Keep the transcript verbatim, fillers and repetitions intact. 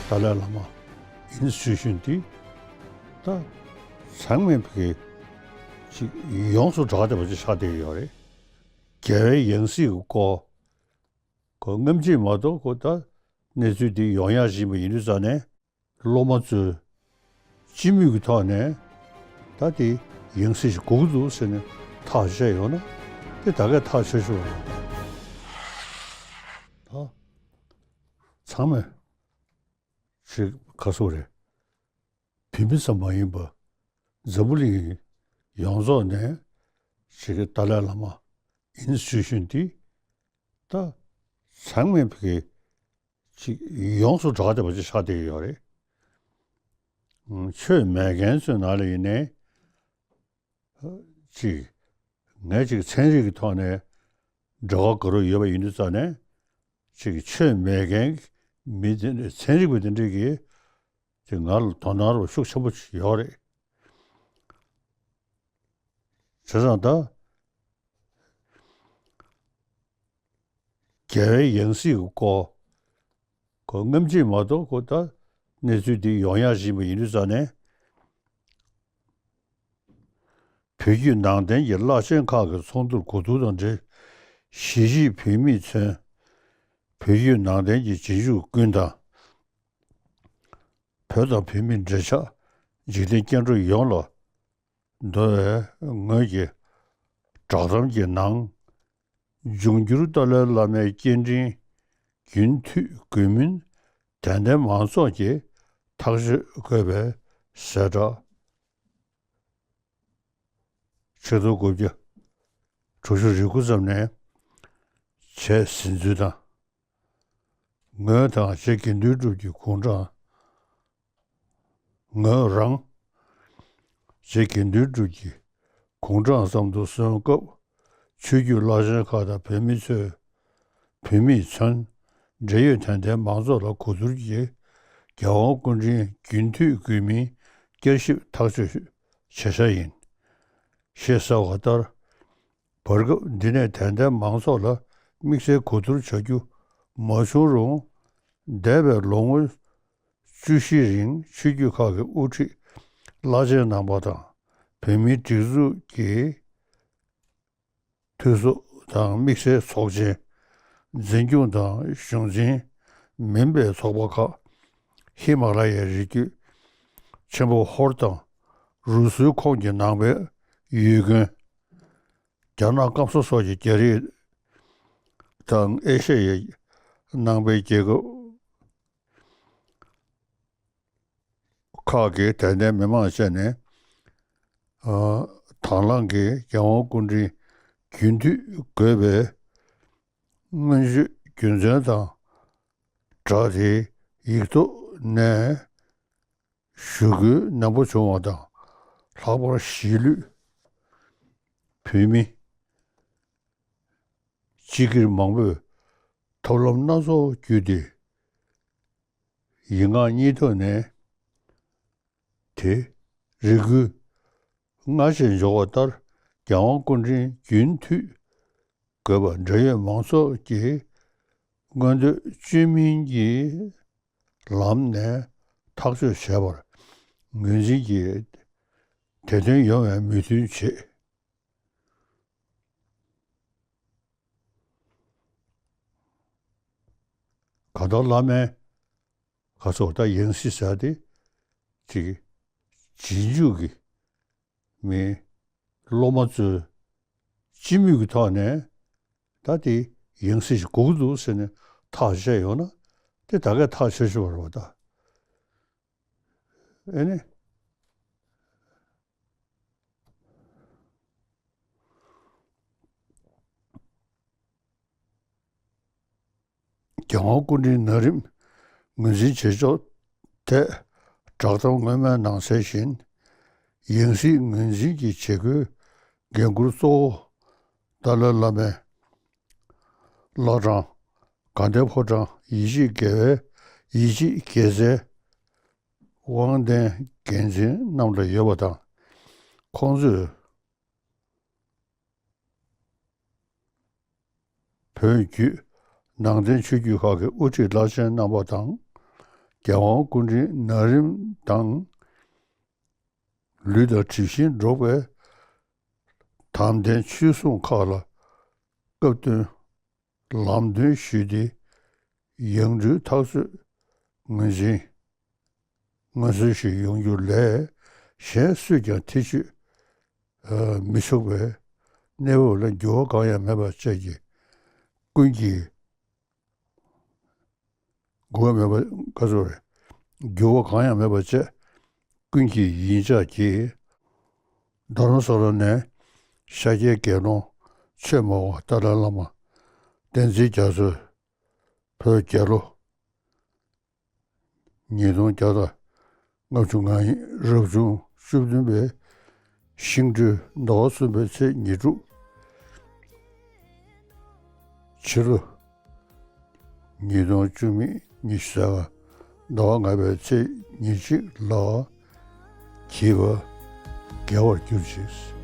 ཏཱ་ལའི་བླ་མ་ཡིན་ཟེར་ཞུ་འདི་ད་ཚང་མས་ཕ་གི་ཅིག་ཡོངས་སུ་གྲགས་བསྡད་པ་ཅིག་ཆགས་བསྡད་ཡོད་རེད། རྒྱལ་བའི་ཡང་སྲིད་ཀྱི་སྐོར་ཁོ་སྔ་ཕྱི་མ་གཏོགས་ཁོ་ད་གནས་ཚུལ་འདི་ཡོང་ཡག་བཞིན་པ་ཡིན་དུས་ཙང་ནས། སློབ་མ་ཚོས་སྤྱི་མོས་ཀྱི་ཐོག་ནས་ད་དེ་ཡང་སྲིད་ཞིག་དགོས་ཀྱི་འདུག་ཟེར་ནས་ཐག་བཅད་ཡོང་ན་དེ་ད་གས་ཐག་ཆོད་ཆོད་རེད། ད་ཚང་མས་ཅིག་ག་སོ་རེད། བོད་མི་ཙམ་མ་ཡིན་པར་འཛམ་བུ་གླིང་ཡོངས་རྫོགས་ནས་ཅིག་ཏཱ་ལའི་བླ་མ་ཡིན་ཞུ་བཞིན་དེ་ད་ཚང་མས་ཕ་གི་ཅིག་ཡོངས་སུ་གྲགས་བསྡད་པ་ཅིག་ཆགས་བསྡད་ཡོད་རེད། ཆོས་མེད་མཁན་ཚོའི་ནང་ལ་ཡིན་ནའི་ཅིག་ངས་ཅིག་ཚན་རིག་གི་ཐོག་ནས་འབྲེལ་བ་དགའ་རབ་ཡོད་པ་ཡིན་དུས་ཙང་ནས་ཅིག་ཆོས་མེད་མཁན་མི་དེ་འདྲ་ཚན་རིག་པ་དེ་འདྲས་ཀྱིས་ཅིག་ང་ལ་དོ་སྣང་རོགས་ཤུགས་ཆེན་པོ་ཡོད་རེད། བྱས་ཙང་ད། རྒྱལ་བའི་ཡང་སྲིད་ཀྱི་སྐོར། ཁོ་སྔ་ཕྱི་མ་གཏོགས་ཁོ་ད་གནས་ཚུལ་འདི་ཡོང་ཡག་བཞིན་པ་ཡིན་དུས་ཙང་ནས། བོད་བརྒྱུད་ནང་བསྟན་གྱི་བླ་ཆེན་ཁག་གི་ཚོགས་འདུར་གོ་བསྡུར་དང་འབྲེལ། གཞིས་བྱེས་བོད་མིས་མཚོན། བོད་བརྒྱུད་ནང་བསྟན་གྱི་རྗེས་འཇུག་ཀུན་དང་། བོད་དང་བོད་མིའི་འབྲེལ་ཆགས་འཇིག་རྟེན་སྐྱེ་འགྲོ་ཡོངས་ལ་འདོ་བའི་ངོས་ཀྱི་བསྒྲགས་གཏམ་གྱི་ནང་། འབྱུང་འགྱུར་ཏཱ་ལའི་བླ་མའི་སྐྱེ་ཕྲེང་རྒྱུན་མཐུད་དགོས་མིན་དད་ལྡན་མང་ཚོགས་ཀྱིས་ཐག་གཅོད་དགོས་པའི་གསལ་བསྒྲགས། ཆིག་སྟོང་དགུ་བརྒྱ་དྲུག་ཅུ་རེ་དགུ་ཙམ་ནས་བྱས་ཟིན་ཚུལ་དང་། ངོས་དང་རྗེ་དགེ་འདུན་གྲུབ་ཀྱི་དགུང་གྲངས། ངོས་རང་རྗེ་དགེ་འདུན་གྲུབ་ཀྱི་དགུང་གྲངས་ཙམ་དུ་སོན་སྐབས། ཆོས་བརྒྱུད་བླ་ཆེན་ཁག་དང་བོད་མི་ཚོས་བོད་མིས་མཚོན། འབྲེལ་ཡོད་དད་ལྡན་མང་ཚོགས་ལ་གོ་བསྡུར་གྱིས་རྒྱལ་དབང་སྐུ་ཕྲེང་རྒྱུན་མཐུད་དགོས་མིན་བསྐྱར་ཞིབ་ཐག་གཅོད་བྱེད་འཆར་ཡིན། ཞེས་གསལ་བ་ལྟར། བར་སྐབས་འདི་ནས་དད་ལྡན་མང་ཚོགས་ལ་དམིགས་བསལ་གོ་བསྡུར་བྱ་རྒྱུ་མ་བྱུང་རུང་། འདས་པའི་ལོ་ངོ་བཅུ་བཞིའི་རིང་ཆོས་བརྒྱུད་ཁག་གི་དབུ་ཁྲིད་བླ་ཆེན་རྣམ་པ་དང་། བོད་མིའི་སྒྲིག་འཛུགས་ཀྱི་འཐུས་ཚོགས་དང་དམིགས་བསལ་ཚོགས་ཆེན། འཛིན་སྐྱོང་དང་གཞུང་འཛིན་མིན་པའི་ཚོགས་པ་ཁག་ཧི་མ་ལ་ཡའི་རི་རྒྱུད་ཆེན་པོ་ཧོར་དང་རུ་སུའི་ཁོངས་ཀྱི་ནང་པའི་ཡུལ་དགོན། རྒྱ་ནག་སྐམ་ས་སོགས་ཀྱི་རྒྱ་རིགས་དང་ཨེ་ཤ་ཡའི་ནང་པའི་རྒྱལ་ཁབ་ཁག་གི་དད་ལྡན་མི་མང་བཅས་ནས། ཨ། དང་བླངས་ཀྱིས་རྒྱལ་དབང་སྐུ་ཕྲེང་རྒྱུན་མཐུད་དགོས་པའི་སྔོན་བརྗོད་རྒྱུ་མཚན་དང་སྦྲགས་ཏེ་ཡིག་ཐོག་ནས་ཞུ་སྐུལ་ནན་པོ་བྱུང་བ་དང་། ལྷག་པར་གཞིས་ལུས་བོད་མི་སྤྱི་སྒེར་མང་པོས་ཐབས་ལམ་སྣ་ཚོགས་བརྒྱུད་དེ། ཡིག་ངག་གཉིས་ཐོག་ནས་དེ་རེ་སྐུལ་སྔར་བཞིན་འབྱོར་བ་ལྟར། རྒྱལ་དབང་སྐུ་ཕྲེང་རྒྱུན་མཐུད་དགོས་པ་འབྲེལ་ཡོད་མང་ཚོགས་ཀྱི་མངོན་འདོད་བཅོས་མིན་གྱི་ལམ་ནས་ཐག་གཅོད་བྱས་པར་ངོས་འཛིན་གྱིས་དེ་དོན་ཡོང་བའི་མོས་མཐུན་བྱེད། གང་ལྟར་བླ་མའི་ག་ཚོད་ད་ཡང་སྲིད་ཟེར་དེ་ཅིག་རྗེས་འཇུག་གི་མི་སློབ་མ་ཚོས་སྤྱི་མོས་ཀྱི་ཐོག་ནས་ད་དེ་ཡང་སྲིད་ཞིག་དགོས་ཀྱི་འདུག་ཟེར་ནས་ཐག་བཅད་ཡོང་ན་དེ་ད་གས་ཐག་ཆོད་ཆོད་རེད་པ་ད། ཨེ་ནི། རྒྱལ་དབང་སྐུ་ཕྲེང་ན་རིམ་ངོས་འཛིན་བྱེད་ཕྱོགས་ཐད་བསྒྲགས་གཏམ་སྔོན་མའི་ནང་གསལ་བཞིན། ཡང་སྲིད་ངོས་འཛིན་གྱི་བྱེད་སྒོའི་འགན་འཁུར་གཙོ་བོ་ཏཱ་ལའི་བླ་མའི་བླ་བྲང་དགའ་ལྡན་ཕོ་བྲང་ཡིད་ཆེས་དགེ་བའི་ཡིད་ཆེས་དགེ་རྩའི་དབང་ལྡན་འགན་འཛིན་རྣམས་ལ་ཡོད་པ་དང་། ཁོང་ཚོས་བོད་བརྒྱུད་ནང་བསྟན་ཆོས་བརྒྱུད་ཁག་གི་དབུ་ཁྲིད་བླ་ཆེན་རྣམ་པ་དང་། རྒྱལ་དབང་སྐུ་ཕྲེང་ན་རིམ་དང་། ལུས་དང་གྲིབ་བཞིན་འགྲོགས་པའི་དམ་ལྡན་ཆོས་སྲུང་ཁག་ལ་སྐབས་བསྟུན་ལམ་སྟོན་ཞུས་ཏེ། ཡང་སྤྲུལ་ཐག་གཅོད་ངོས་འཛིན་ངོས་འཛིན་ཞིག་ཡོང་རྒྱུ་ལས། གཞན་སུས་ཀྱང་ཐེ་བྱུས་མི་ཆོག་པའི་གནས་བབ་ལ་འགྱུར་བ་གང་ཡང་མེད་པ་བཅས་ཀྱི་ཀུན་གྱིས། འགྱུར་བ་མེད་པ་ག་ཚོད་རེད། འགྱུར་བ་གང་ཡང་མེད་པ་བཅས་ཀུན་གྱིས་ཡིད་འཇགས་ཀྱིས། རྡ་རམ་ས་ལ་ནས་ཤཱཀྱའི་དགེ་སློང་ཆོས་སྨྲ་བ་ཏཱ་ལའི་བླ་མ་བསྟན་འཛིན་རྒྱ་མཚོས་བོད་རྒྱལ་ལོ་ཉིས་སྟོང་བརྒྱ་དང་ལྔ་བཅུ་ང་གཉིས་རབ་བྱུང་བཅུ་བདུན་པའི་ཤིང་སྦྲུལ་ཟླ་བ་གསུམ་པའི་ཚེས་ཉེར་དྲུག་ཕྱི་ལོ་ཉིས་སྟོང་བཅུ་མེད་ཉི་ཤུ་རྩ་ལྔ་ཟླ་བ་ལྔ་པའི་ཚེས་ཉེར་གཅིག་ལ་བགྱིས་པ་དགེ་བར་གྱུར་ཅིག།